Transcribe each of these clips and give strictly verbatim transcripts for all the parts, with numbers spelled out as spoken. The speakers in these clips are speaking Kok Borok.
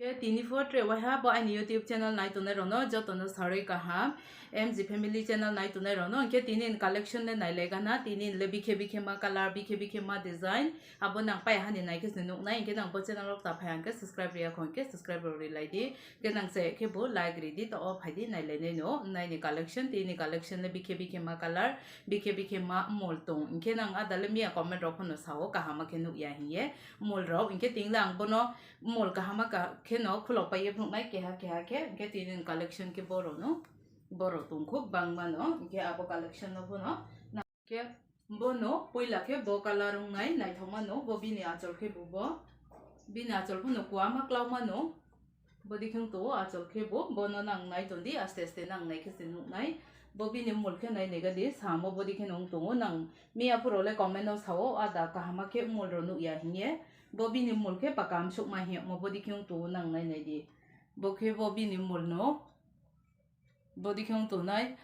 Tini pho tre waiha bo aini YouTube channel nai tongnai rokno jotono sarwi kaham. M G Family channel nai tongnai rokno hwnkhe tini ni collection le nai lai gana, tini le bikhe bikhe ma color, bikhe bikhe ma design, abo nang pai hani nai khe se nuknai, hwnkhe nang bo channel rok ta phai hwnkhe subscribe riya kho hwnkhe subscribe rok ri lai di, hwnkhe nang se khe bo like ri di, to o phai di nai lai nai no, nai ni collection, tini collection le bikhe bikhe ma color, bikhe bikhe ma mol tong, hwnkhe nang ada le miya comment rok phano sao kaham khe nukya hiye mol rok, hwnkhe tini le ang bono mol kaham ka kheno khulok pai phunuknai keha keha khe, hwnkhe tini collection khe borok no, borok tong khub bangma no, hwnkhe abo collection no bono na khe bono puila khe bo color wngnai naithok mano, bo bini achol khe bo, bo bini achol phano kwama klao mano, bo dikhe wng tongo achol khe bo, bono nang nai tong di aste aste nang nai khe se nuknai, bo bini mol khe nai nai gadi samo bo dikhe wng tongo nang miya phuru le comment no sao ada kaham khe mol rok nukya hiye, bo bini mol khe pakam sukma hiye mo bo dikhe wng tongo nang nai nai di, bo khe bo bini mol no. Bo dikhe wng tongnai.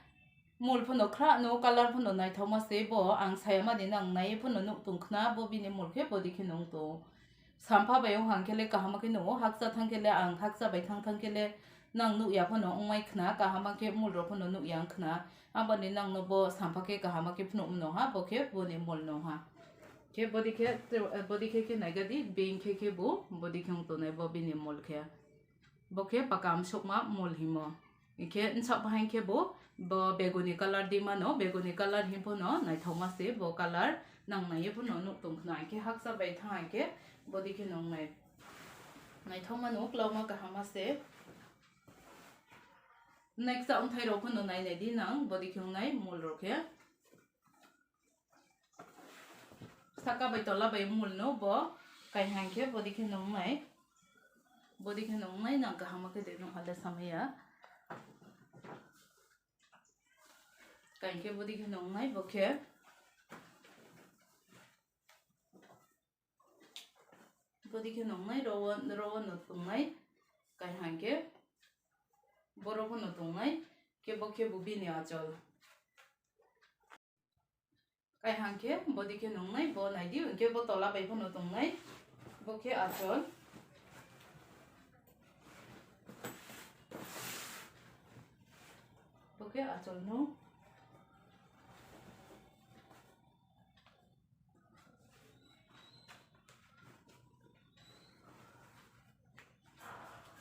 Mol phano khra no, color phano naithokma se bo. Ang saya mani nang nai phano nuk tong khna, bo bini mol khe bo dikhe no wng tongo. Sampha bai wng hang khe le kaham khe nungo, hakcha thang khe le ang hakcha bai thang thang khe le nang nukya phano wngmai khna, kaham khe mol rok phano nukya wng khna. Aboni nang no bo sampha khe kaham khe phunuk mano ha, bo khe boni mol no ha. Khe bo dikhe, bo dikhe khe nai gadi, beng khe khe bo, bo dikhe wng tongnai bo bini mol khe. Bo khe pakam sukma mol himo. Hingkhe nsak bahai khe bo, bo beguni colour di mano, beguni colour him phano naithokma se bo colour nang naiye phano nuk tong khna. Hingkhe hakcha bai thang hingkhe bo dikhe nung nai. Naithokma no, klauma kahama se. Neksa wngthai rok phano nai nai di nang, bo dikhe wngnai mol rok khe. Saka bai tola bai mul no bo kaihang khe bo dikhe nung nai. Bo dikhe nung nai nang kaham khe de nung hale samaya. Kain khe bo dikhe nung nai bo khe. Bo dikhe nung nai rowo, rowo no tung nai. Kaihang khe boro bo no tung nai. Khe bo khe bo bini achol. Kaihang khe bo dikhe nung nai, bo nai di, hwnkhe bo tola bai phano tong nai, bo khe achol. Bo khe achol no.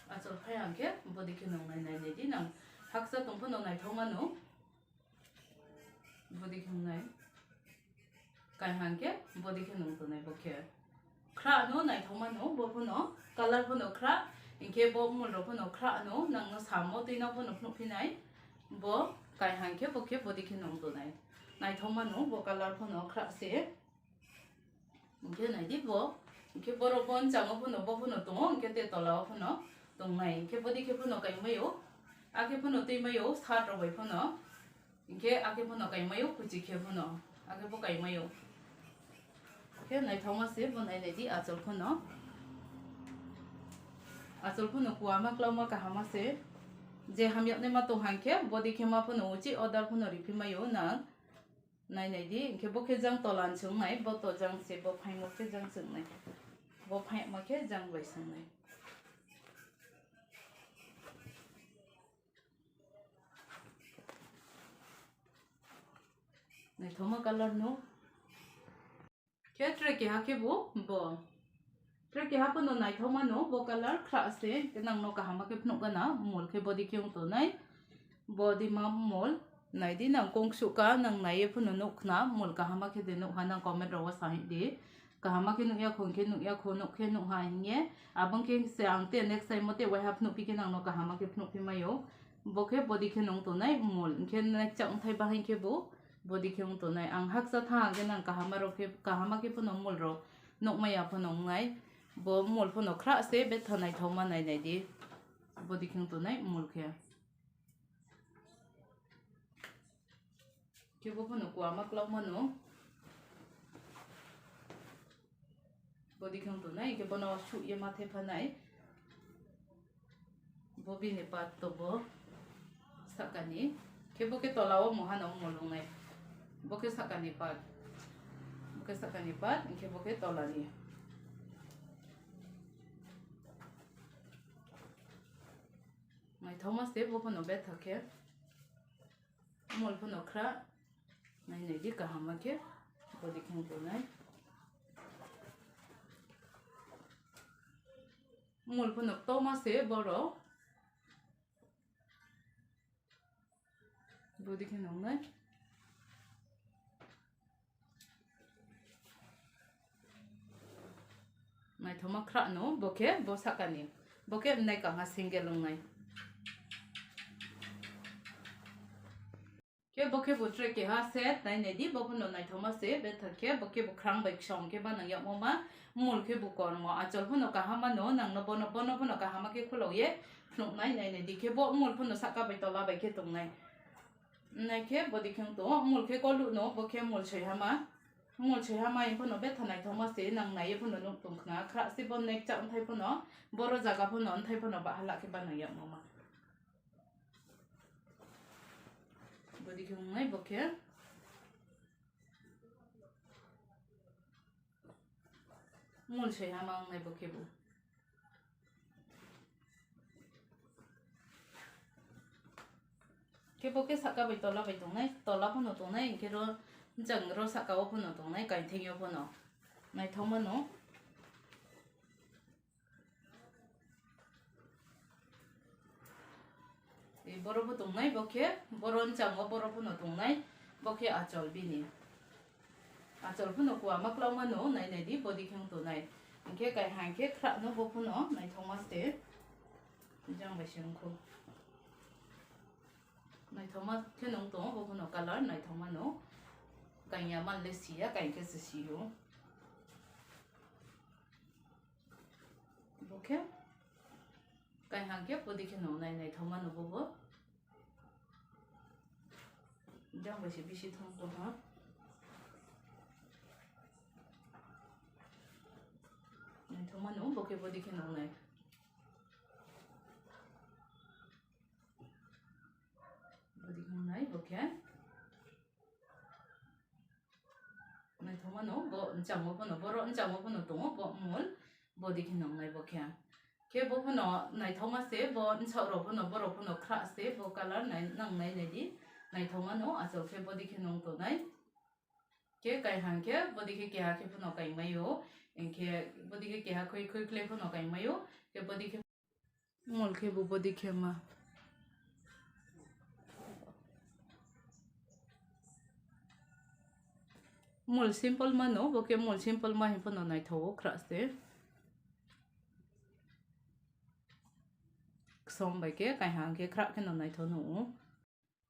Achol phai hang khe bo dikhe nung nai, nai nai di nang. Haksa tong phano naithok mano. Bo dikhe wngnai. Kaihang khe bo dikhe nung tongnai bo khe. Khra no naithok mano bo phano, colour phano khra. Hingkhe bo mul rok phano khra no, nang no samo twi no phano phunuk phinai. Bo kaihang khe bo khe bo dikhe nung tongnai. Naithok mano bo colour phano khra se. Hingkhe nai di bo, hingkhe borok bo nchango phano, bo phano tongo, hingkhe tei tola o phano tongnai. Hingkhe bo dikhe phano kaimaio, akhe phano twimaio, sat rok bai phano. Hingkhe akhe phano kaimaio, kuchi khe phano, akhe bo kaimaio. Khe naithokma se bo nai nai di achol phano. Achol phano kwama klauma kahama se. Je hamyaknai ma tong hang khe, bo dikhe ma phano uchi order phano riphi maio nang. Nai nai di, hingkhe bo khe jang tola ni se wngnai, bo to jang se, bo phaima khe jang se wngnai. Bo phaima khe jang bai se wngnai. Naithoma colour no. Khe tre keha khe bo, bo. Tre keha phano naithok mano, bo colour khra se, nang no kaham khe phunuk gana, mol khe bo dikhe wng tongnai, bo dima mol, nai di nang kong suka, nang naiye phano nuk khna, mol kaham khe de nuk ha, nang comment rok o sa di, kaham khe nuk ya kho, hingkhe nuk ya kho, nuk khe nuk ha hingye, abo khe se ang te next time o te waiha phunuk phi khe nang no kaham khe phunuk phi maio, bo khe bo dikhe nung tongnai mol, hingkhe nekcha wngthai bahai khe bo, bo dikhe wng tongnai. Ang hakcha tha hingkhe nang kaham rok khe, kaham khe phano mol rok. Nukmaya phano wngnai, bo mol phano khra se betha naithokma nai nai di, bo dikhe wng tongnai mol khe. Khe bo phano kwama klok mano, bo dikhe wng tongnai, khe bono suh ye ma the phanai. Bo bini part to bo sakani. Khe bo khe tola o moha no mol wngnai. Bo khe sakani part. Bo khe sakani part, hingkhe bo khe tolani. Thoma se bo phano betha khe. Mol phano khra. Nai nai di kaham khe. Bodi kheng tonai. Mol phano toma se boro. Bodi khe nongnai. Naithoma khra no, bo khe bo sakani. Bo khe nai kanga single wngnai. Khe bo khe bo tray keha set nai nai di, bo phano naithoma se, betha khe, bo khe bo khrang bai ksom khe banang yakmo ma, mol khe bo kormo, achol phano kaham mano, nang no bono, bono phano kaham khe khulok ye, phunuk nai nai nai di khe, bo mol phano saka bai tola bai khe tongnai. Nai khe bodi khe wng tongo, mol khe kolu no, bo khe mol soi hama. Mol soi hama, phano betha naithoma se, nang nai phano nuk tong khna, khra se bo nek chak nthai phano, boro jaga phano nthai phano bahala khe banang yakmo ma. Bodi khe wngnai bo khe. Mol soi hama wngnai bo khe bo. Khe bo khe saka bai tola bai tongnai, tola phano tongnai, hwnkhe ro jang ro saka o phano tongnai, kaitheng yo phano. Naithok mano. E, boro bo tongnai, bo khe boro nchango, boro phano tongnai, bo khe achol bini. Achol phano kuama kwlangma no nai nai di, bodi khe wng tongnai. Hwnkhe kaihang khe khra no bo phano naithokma se. Jang bai se wngkhu. Naithokma khe nung tongo, bo phano colour naithokma no. Kanya man le siya, kain khe se sio. Bo khe kaihang khe bodi khe no nai naithokma no bo bo. Jang bai se bisi thong ko ha. Naithokma no bo khe bodi khe no nai. Bodi khe no nai bo khe. Naithokma no bo nchango phano, boro nchango phano tongo bo mol, bodi khe no nai bo khe. Khe bo phano naithokma se, bo nsok rok phano, borok phano khra se, bo colour nai, nang nai nai di. Naithokma no achol khe bodi khe nung tongnai. Khe kaihang khe bodi khe keha khe phano kaingmai o, hwnkhe bodi khe keha khoi khoi khle phano kaingmai o, khe bodi khe mol khe bo bodi khe ma. Mol simple ma no, bo khe mol simple ma hwn phano naithok o khra se. Ksom bai khe kaihang khe khra khe no naithok no o.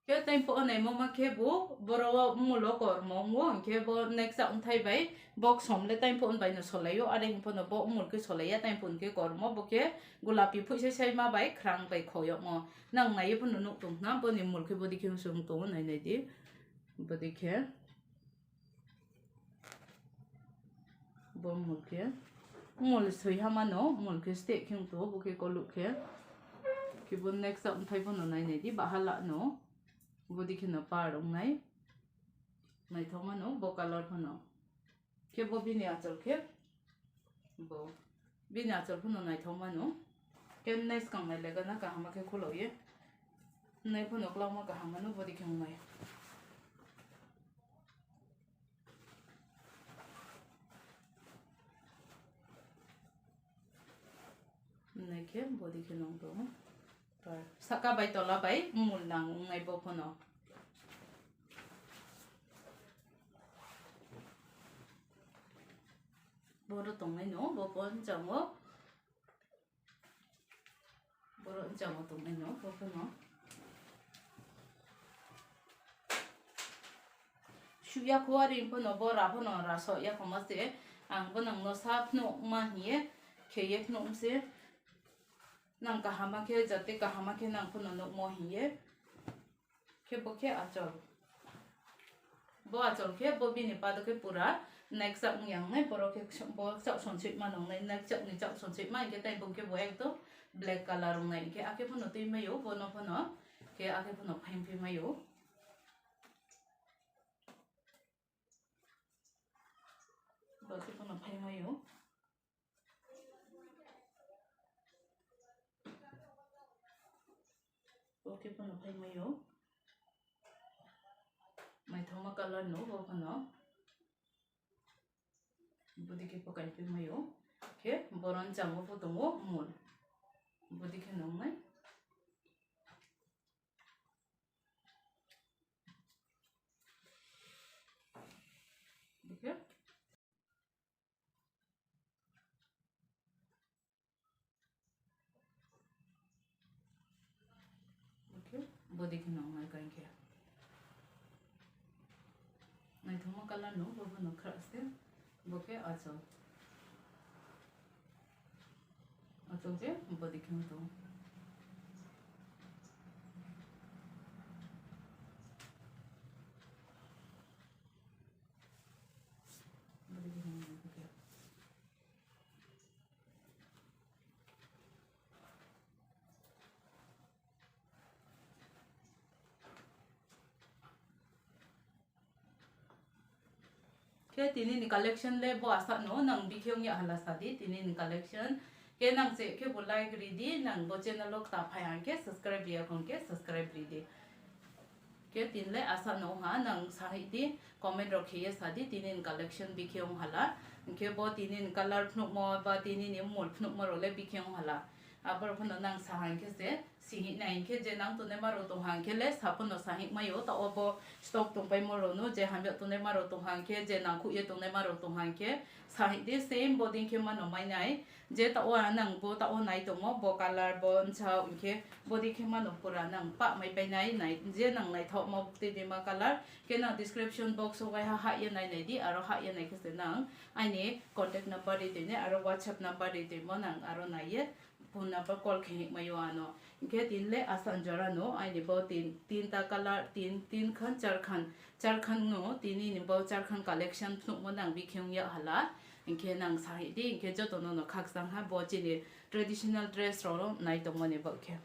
Khe tei pho naimo ma khe bo boro o mulo kormo wngo, hwnkhe bo neksa wngthai bai bo ksom le tei pho bai no solai o, are hwn phano bo mul khe solai ya, tei pho hwnkhe kormo, bo khe gulapi phuisai sai ma bai khrang bai khoyokmo. Nang nai phano nuk tong khna, boni mul khe bodi khe wng tongo, nai nai di. Bodi khe. Bo mul khe mul soi hama no, mul khe steh khe wng tongo, bo khe koluk khe. Khe bo next wngthai phano nai nai di, bahala no. Bodi khe no par wngnai. Naithok mano bo colour phano. Khe bo bini achol khe bo. Bini achol phano naithok mano. Khe nai swkang nai lega na kaham khe khulok ye. Nai phano kwlangma kaham mano, bodi khe wngnai. Nai khe bodi khe nung tongo. Saka bai tola bai mul nang wngnai bo phano. Boro tongnai no, bo phone chango. Boro jamo tongnai no, bo phano. Suya kho ari phano, bo ra phano, ra so ya kho ma se. Ang bo nang no sa phano ma hiye, khe ye phano se. Nang kahama khe, jate kahama khe nang phano nuk mo hiye. Khe bo khe achol. Bo achol khe bo bini pado khe pura neksak wng yang nai, borok khe ksa-, bo chak son soi ma nong nai, neksak ni chak son soi ma, hingkhe tai bo khe bo ekdom black colour wng nai, hingkhe akhe phano twi maio, bono phano khe akhe phano phaim phi maio. Bo khe phano phai maio. Okay, phano phai mayo. Naithokma colour no, bo phano. Bodi khe pakai phai mayo. Khe boron chango pho tongo mol. Bodi khe nongnai. Dikhe. Okay, bodi khe nongnai kain khe. Naithokma colour no, bo phano khra se, bo khe achol. Achol khe bodi khe tongo. Bodi khe nongnai khe. Khe tini ni collection le bo aswk no, nang bikhe wngya hala sadi tini ni collection. Khe nang che khe bo like ridi, nang bo channel o ta phai hang khe subscribe riya khon khe subscribe ridi. Khe tini le aswk no ha, nang sahidi comment rok khe ye sadi tini ni collection bikhe wng hala. Khe bo tini ni colour phunukmo ba tini ni mol phunukmo rok le bikhe wng hala. Abor phano nang sahang khe se sihik nai khe je nang tongnai ma rok tong hang khe le sapono sahik mayo, ta obo stock tong pai mo rok no je hamya tongnai ma rok tong hang khe je nang khuk ye tongnai ma rok tong hang khe sahik de same boding khe mano mai nai je ta o nang bo ta o nai tongmo bo colour bo nsa hing khe boding khe mano pura nang pa mai pai nai nai je nang naithok mo tei bima colour khe nang description box o bai ha ha ye nai nai di aro ha ye nai khe se nang aini contact number ri twi nai aro WhatsApp number ri twi mo nang aro nai ye. Phone number call khe hik mayo ano. Hingkhe tin le aswk jora no, aini bo tin, tinta colour, tin, tin khan, char khan, char khan no, tini ni bo char khan collection phunukmo nang bikhe wngya hala. Hingkhe nang sahidi, hingkhe joto no no khakchang ha bo chini traditional dress rok no nai tongmani bo khe.